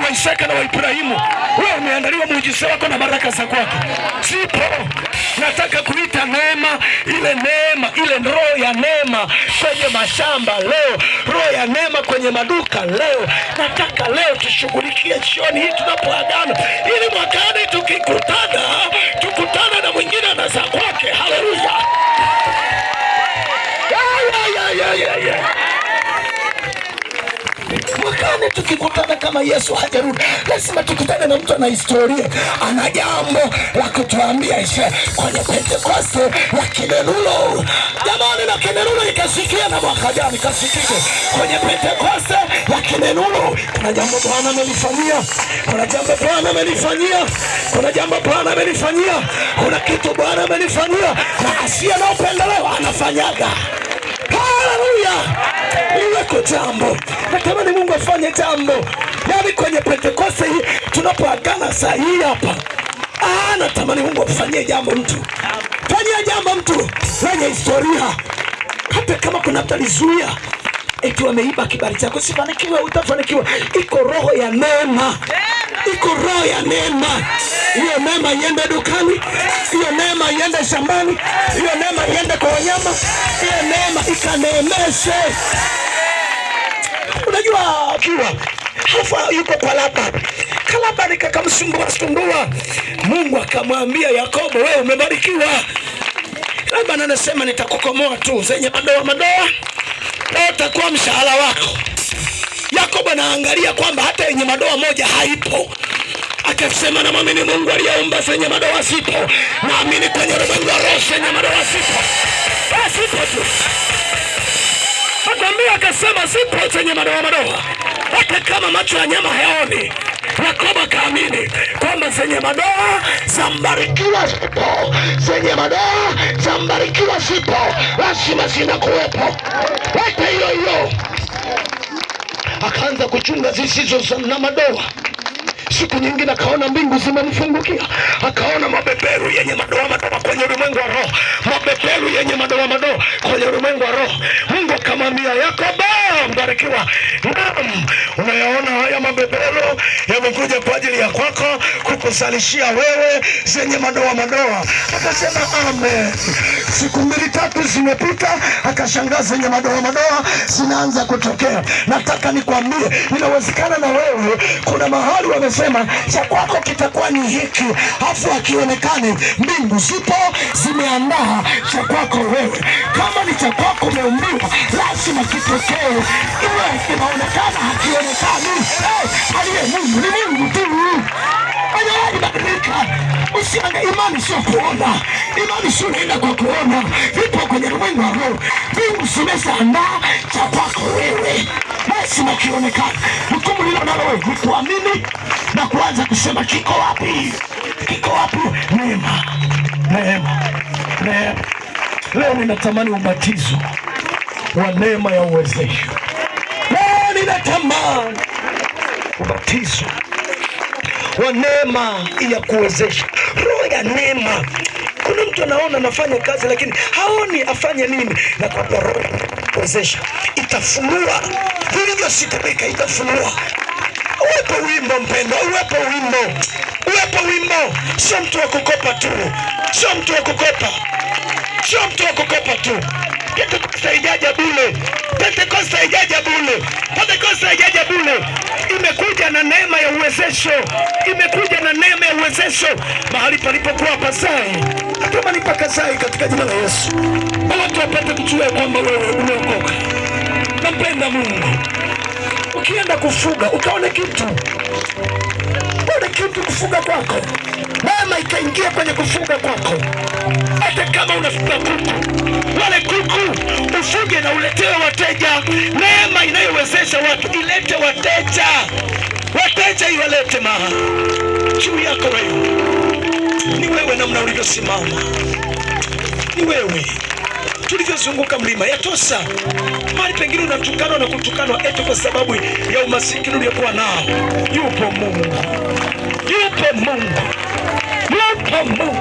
wa Isaka na wa Ibrahimu. Wewe umeandaliwa muujiza wako na baraka za kwako zipo. Nataka kuita neema, ile neema, ile roho ya neema kwenye mashamba leo, roho ya neema kwenye maduka leo. Nataka leo tushughulikie jioni hii tunapoagana, ili mwakani tukikutana, tukutane na mwingine na za kwake. Haleluya! Ya, ya, ya, ya, ya. Mwakani tukikutana kama Yesu hajarudi, lazima tukutane na mtu ana historia, ana jambo la kutuambia ishe kwenye Pentekoste ya Kinenulo. Jamani, na Kinenulo ikasikia na mwaka jana ikasikike kwenye Pentekoste ya Kinenulo. Kuna jambo Bwana amenifanyia, kuna jambo Bwana amenifanyia, kuna jambo Bwana amenifanyia, kuna kitu Bwana amenifanyia, na asiye na upendeleo anafanyaga. Haleluya! Iweko jambo, natamani Mungu afanye jambo, yaani kwenye Pentekoste hii tunapoagana saa hii hapa. Ah, natamani Mungu afanyie jambo mtu, fanyie jambo mtu lenye historia, hata kama kuna mtu alizuia eti wameiba kibali chako, sifanikiwe, utafanikiwa. Iko roho ya neema, iko roho ya neema. Hiyo neema iende dukani, hiyo neema iende shambani, hiyo neema iende kwa wanyama, hiyo neema ikaneemeshe. Unajua akiwa hafa yuko kwa Labani, Kalabani kakamsumbua sumbua, Mungu akamwambia Yakobo, wewe umebarikiwa. Labani anasema nitakukomoa tu zenye madoa madoa, na utakuwa mshahara wako. Yakobo anaangalia kwamba hata yenye madoa moja haipo, akasema namwamini Mungu aliyeumba zenye madoa zipo, naamini kwenye ulimwengu wa roho zenye madoa zipo, zipo tu. Akwambia, akasema zipo zenye madoa madoa, hata kama macho ya nyama hayaoni. Yakobo akaamini kwamba zenye madoa za mbarikiwa zipo, zenye madoa za mbarikiwa zipo, lazima zinakuwepo. Leta hiyo hiyo. Akaanza kuchunga zisizo na madoa. Siku nyingine akaona mbingu zimemfungukia, akaona mabeberu yenye madoa madoa kwenye ulimwengu wa roho, mabeberu yenye madoa madoa kwenye ulimwengu wa roho. Mungu akamwambia Yakobo, mbarikiwa, naam, unayaona haya mabeberu yamekuja kwa ajili ya kwako kukusalishia wewe zenye madoa madoa. Akasema amen. Siku mbili tatu zimepita, akashangaa zenye madoa madoa zinaanza kutokea. Nataka nikwambie, inawezekana na wewe kuna mahali wamesema cha kwako kitakuwa ni hiki, afu akionekane. Mbingu zipo zimeandaa cha kwako wewe. Kama ni cha kwako umeumbiwa, lazima kitokee, iwe kinaonekana hakionekani. Hey, aliye Mungu ni Mungu tu, hajawahi badilika. Usiange, imani sio kuona, imani sio unaenda kwa kuona, vipo kwenye ulimwengu wa roho. Mbingu zimeshaandaa cha kwako wewe, lazima kionekane. Jukumu lilo nalo wewe ni kuamini na kuanza kusema kiko wapi, kiko wapi? Neema, neema, neema. Leo ninatamani ubatizo wa neema ya uwezesho. Leo ninatamani ubatizo wa neema ya kuwezesha, roho ya neema. Kuna mtu anaona anafanya kazi lakini haoni afanye nini, na kwa roho ya kuwezesha itafunua vilivyositirika, itafunua. Uwepo wimbo mpendwa, uwepo wimbo, uwepo wimbo. Sio mtu wa kukopa tu, sio mtu wa kukopa, sio mtu wa kukopa tu. Pentekoste haijaja bure, Pentekoste haijaja bure, Pentekoste haijaja bure. Imekuja na neema ya uwezesho, imekuja na neema ya uwezesho. Mahali palipokuwa pazai, natamani pakazai katika jina la Yesu, na watu wapate kujua kwamba wewe umeokoka. Nampenda Mungu. Ukienda kufuga ukaone kitu, uone kitu kufuga kwako, neema ikaingia kwenye kufuga kwako. Hata kama unafuga kuku, wale kuku ufuge na uletewe wateja. Neema inayowezesha watu ilete wateja, wateja iwalete mahali juu yako wewe. Ni wewe namna ulivyosimama, ni wewe tulivyozunguka mlima yatosa. Mahali pengine unatukanwa na kutukanwa eti kwa sababu ya umasikini uliokuwa nao. Yupo Mungu, yupo Mungu, yupo Mungu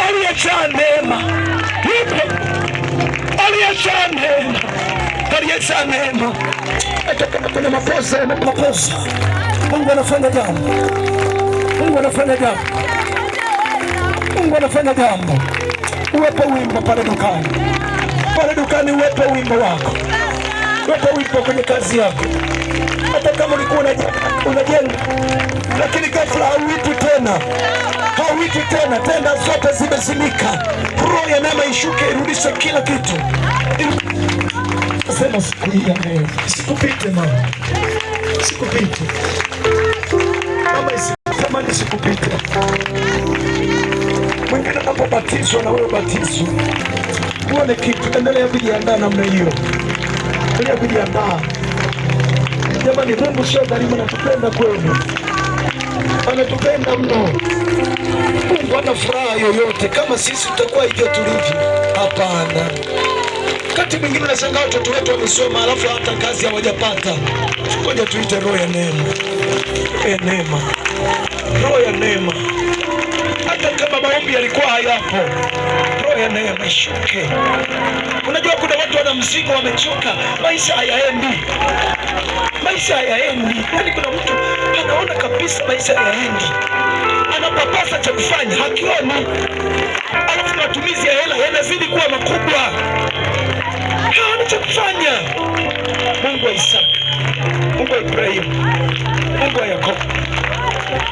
aliyejaa neema, yupo aliyejaa neema, aliyejaa neema. Hata kama kuna makosa yamekukosa, Mungu anafanya jambo. Mungu anafanya jambo. Mungu anafanya jambo. Uwepo wimbo pale dukani, pale dukani, uwepo wimbo wako, uwepo wimbo kwenye kazi yako. Hata kama ulikuwa unajenga, lakini ghafla hauitwi tena, hauitwi tena, tenda zote zimezimika. Roho ya neema ishuke, irudishe kila kitu. Sema siku hii ya leo isikupite mama, isikupite mama, isitamani isikupite. Mwingine anapobatizwa na wewe batizwa, uone kitu. Endelea kujiandaa namna hiyo, endelea kujiandaa jamani. Mungu sio dhalimu, anatupenda kweli, anatupenda mno. Mungu hana furaha yoyote kama sisi tutakuwa hivyo tulivyo. Hapana. Wakati mwingine nashangaa watoto wetu wamesoma, alafu hata kazi hawajapata. Ngoja tuite roho ya neema, roho ya neema, roho ya neema. Hata kama maombi yalikuwa hayapo, roho ya neema ishuke. Unajua kuna watu wana mzigo, wamechoka, maisha hayaendi, maisha hayaendi. Yaani kuna mtu anaona kabisa maisha hayaendi, anapapasa cha kufanya hakioni, alafu matumizi ya hela yanazidi kuwa makubwa, haona cha kufanya. Mungu wa Isaka, Mungu wa Ibrahimu, Mungu wa Yakobo,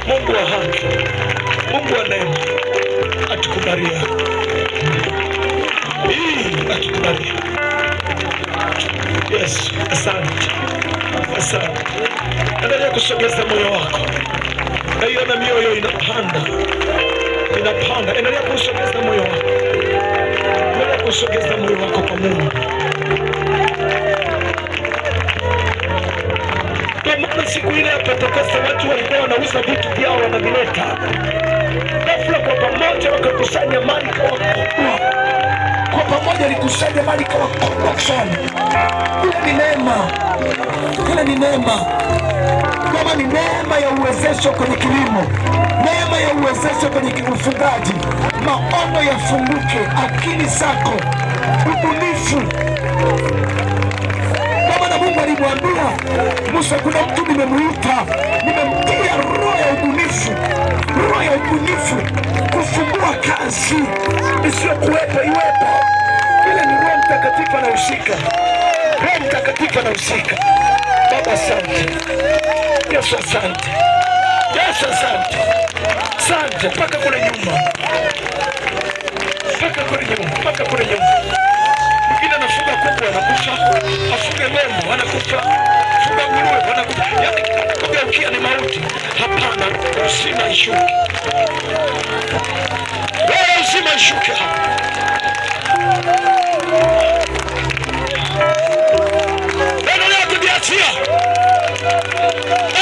Mungu wa haki, Mungu wa neema, atukubalia hii, atukubalia. Yesu, asante, asante. Endelea kusogeza moyo wako, naiona mioyo inapanda, inapanda. Endelea kusogeza moyo wako, endelea kusogeza moyo wako kwa Mungu. Kwa maana siku ile ya Pentekoste watu walikuwa wanauza vitu vyao wanavileta, ghafla kwa pamoja wakakusanya mali kawa kubwa, kwa pamoja walikusanya mali kawa kubwa sana. Ile ni neema, ile ni neema. Kama ni neema ya uwezesho kwenye kilimo, neema ya uwezesho kwenye ufugaji, maono yafunguke, akili zako, ubunifu. Kama na Mungu alimwambia Musa, kuna mtu nimemuita, nimemtia roho ya ubunifu, roho ya ubunifu, kufungua kazi isiyokuwepo iwepo. Ile ni Roho Mtakatifu anahusika, Roho Mtakatifu anahusika. Baba asante, Yesu asante, Yesu asante, asante mpaka kule nyuma, mpaka kule nyuma, mpaka kule nyuma. Mwingine anafuga kuku anakufa, afuge ng'ombe anakufa, fuga nguruwe anakufa, yaani kugeukia ni mauti. Hapana, uzima ishuke, wewe uzima ishuke hapa. Endelea kujiachia,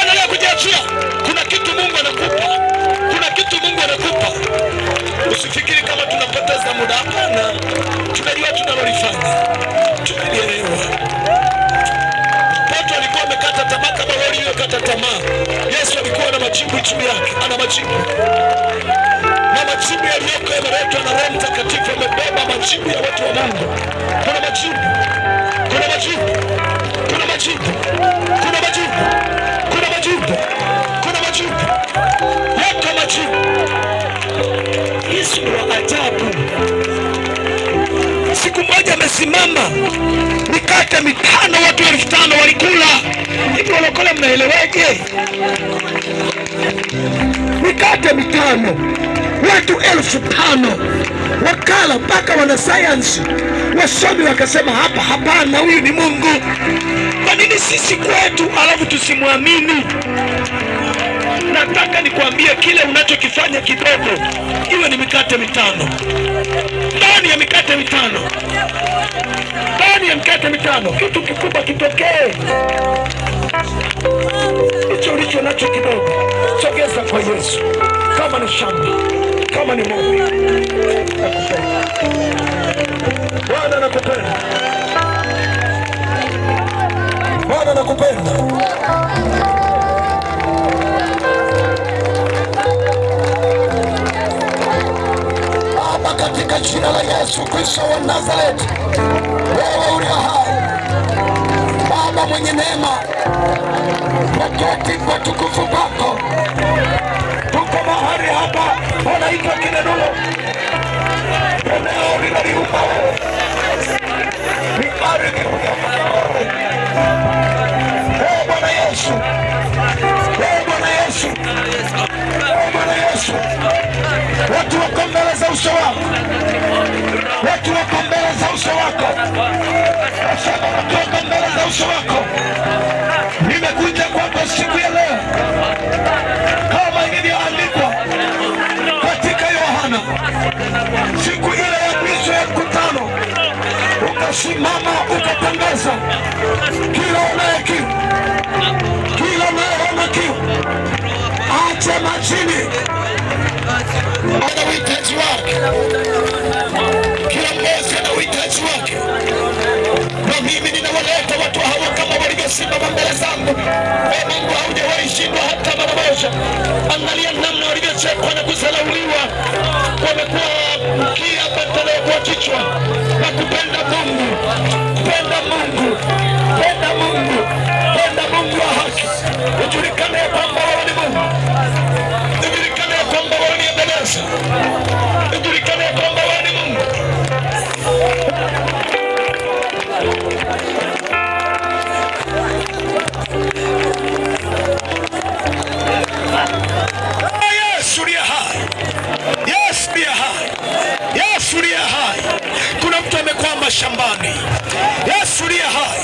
endelea kujiachia. Kuna kitu Mungu anakupa, kuna kitu Mungu anakupa. Usifikiri kama tunapoteza muda. Hapana, tunajua tunalolifanya, tunalielewa. Petro alikuwa amekata tamaa kama wewe uliyokata tamaa. Yesu alikuwa na majibu juu yake, ana majibu na majibu yaliyoko yameletwa na Roho Mtakatifu, amebeba majibu ya watu wa Mungu. Kuna majibu, kuna majibu, kuna majibu, kuna majibu, kuna majibu, kuna majibu, yako majibu. Yesu ni wa ajabu. Siku moja amesimama, mikate mitano, watu 5,000 walikula. Hivi walokole mnaeleweje? Mikate mitano, watu 5,000 wakala, mpaka wanasayansi wasomi wakasema hapa, hapana, huyu ni Mungu. Kwa nini sisi kwetu alafu tusimwamini? Nataka nikwambie kile unachokifanya kidogo, iwe ni mikate mitano, ndani ya mikate mitano, ndani ya mikate mitano, kitu kikubwa kitokee. Hicho ulicho nacho kidogo, sogeza kwa Yesu. Kama ni shamba, kama ni ng'ombe, nakupenda Bwana, nakupenda Bwana, nakupenda. Baba, katika jina la Yesu Kristo wa Nazareti, wewe uliye hai Baba, Baba mwenye neema, wakati kwa tukufu pako, tuko mahali hapa panaitwa Kinedulo, eneo linaliumba wewe, ni ardhi uliyoumba. Ee Bwana Yesu, ee Bwana Yesu, ee Bwana Yesu, watu wako mbele za uso wako, watu wako mbele za uso wako, nasema watu wako mbele za uso wako. Nimekuja kwako siku ya leo kama ilivyoandikwa katika Yohana, siku ile ya mwisho ya mkutano, ukasimama ukatangaza, kila anaye kiu, kila anayeona kiu aje majini. Ana uhitaji wake, kila mmoja ana uhitaji wake, na mimi ninawaleta watu hawa kama walivyosimama mbele zangu. Ee Mungu, haujawahi shindwa hata mara moja. Angalia namna walivyochekwa na kudharauliwa, wamekuwa mkia badala ya kuwa kichwa. Na kupenda Mungu, penda Mungu, penda Mungu, penda Mungu wa haki, ujulikane ya kwamba wewe ni Mungu, ujulikane ya kwamba wewe ni Ebeneza, ujulikane ya kwamba wewe ni Mungu. Yesu aliye hai, Yesu aliye hai, Yesu aliye hai. Kuna mtu amekwama shambani, Yesu aliye hai.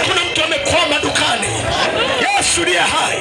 Kuna mtu amekwama dukani, Yesu aliye hai.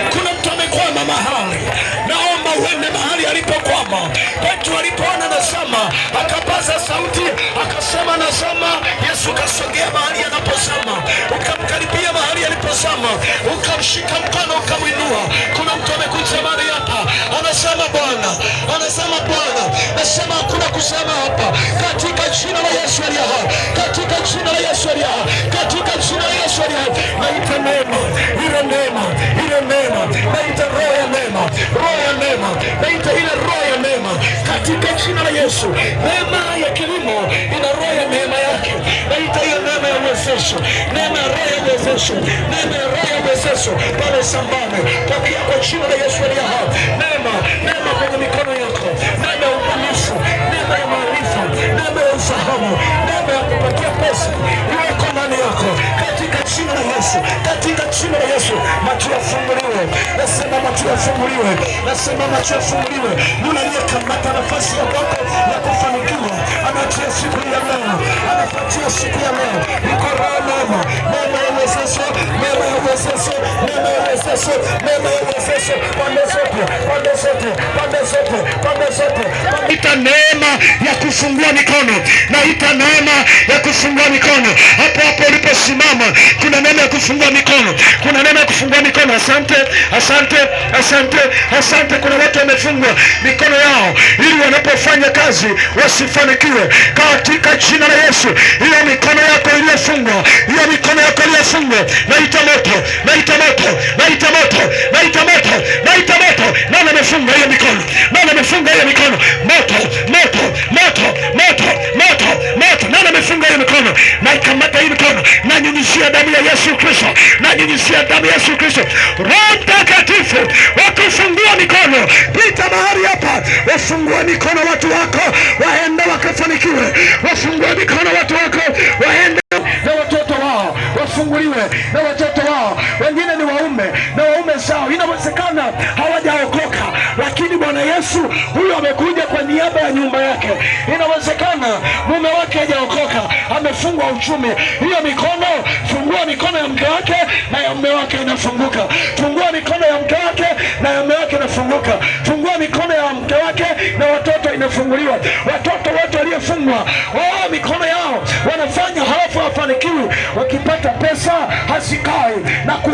Kuna mtu amekwama mahali, naomba uende mahali alipokwama. Petro alipoona nazama, akapaza sauti akasema nazama. Yesu kasogea mahali anapozama, ukamkaribia mahali alipozama, ukamshika mkono ukamwinua. Kuna mtu amekuja mahali hapa, anasema Bwana, anasema Bwana, nasema hakuna kusema hapa, katika jina la Yesu aliye hai, katika jina la Yesu aliye hai, katika jina la Yesu aliye hai, naita neema, ile neema, ile neema, naita roho ya neema, roho ya neema, naita ile roho ya neema katika jina la Yesu. Neema ya kilimo ina roho ya neema yake, naita hiyo neema ya uwezesho, neema ya roho ya uwezesho, neema ya roho ya uwezesho pale shambani, pokea kwa jina la Yesu aliye hai, neema, neema kwenye mikono yako, neema ya ubunifu, neema ya maarifa, neema ya ufahamu, neema ya kupatia pesa iweko ndani yako katika jina la Yesu, katika jina la Yesu. Macho yafunguliwe, nasema macho yafunguliwe, nasema macho yafunguliwe. Yule aliyekamata nafasi ya kwako ya kufanikiwa anaachia siku ya leo, anapatia siku ya leo. Iko roho neema, neema ya uwezesho, neema ya uwezesho, neema ya uwezesho, neema ya uwezesho, pande zote, pande zote, pande zote, pande zote. Naita neema ya kufungua mikono, naita neema ya kufungua mikono. Hapo hapo uliposimama kuna neema ya kufungua mikono, kuna neema ya kufungua mikono. Asante, asante, asante, asante. Kuna watu wamefungwa mikono yao ili wanapofanya kazi wasifanikiwe, katika jina la Yesu. Hiyo mikono yako iliyofungwa, hiyo mikono yako iliyofungwa, naita moto, naita moto, naita moto, naita moto, naita moto. Nani amefunga hiyo mikono? Nani amefunga hiyo mikono? Moto, moto, moto, moto, moto, moto. Nani amefunga hiyo mikono? Naikamata hii mikono, nanyunyizia damu ya Yesu Kristo, nanyunyizia damu ya Yesu Kristo. Roho Mtakatifu wakufungua mikono, pita mahali hapa, wafungue mikono watu wako waende wakafanikiwe, wafungue mikono watu wako waende na watoto wao wafunguliwe na watoto wao, wengine ni waume na waume zao, inawezekana hawajaokoka, lakini Bwana Yesu huyo amekuja kwa niaba ya nyumba yake. Inawezekana mume wake hajaokoka, amefungwa uchumi. Hiyo mikono, fungua mikono ya mke wake na ya mume wake inafunguka. Fungua mikono ya mke wake na ya mume wake inafunguka. Fungua mikono ya mke wake na watoto inafunguliwa. Watoto wote waliofungwa wao mikono yao wanafanya, halafu hawafanikiwi. Wakipata pesa hazikai na ku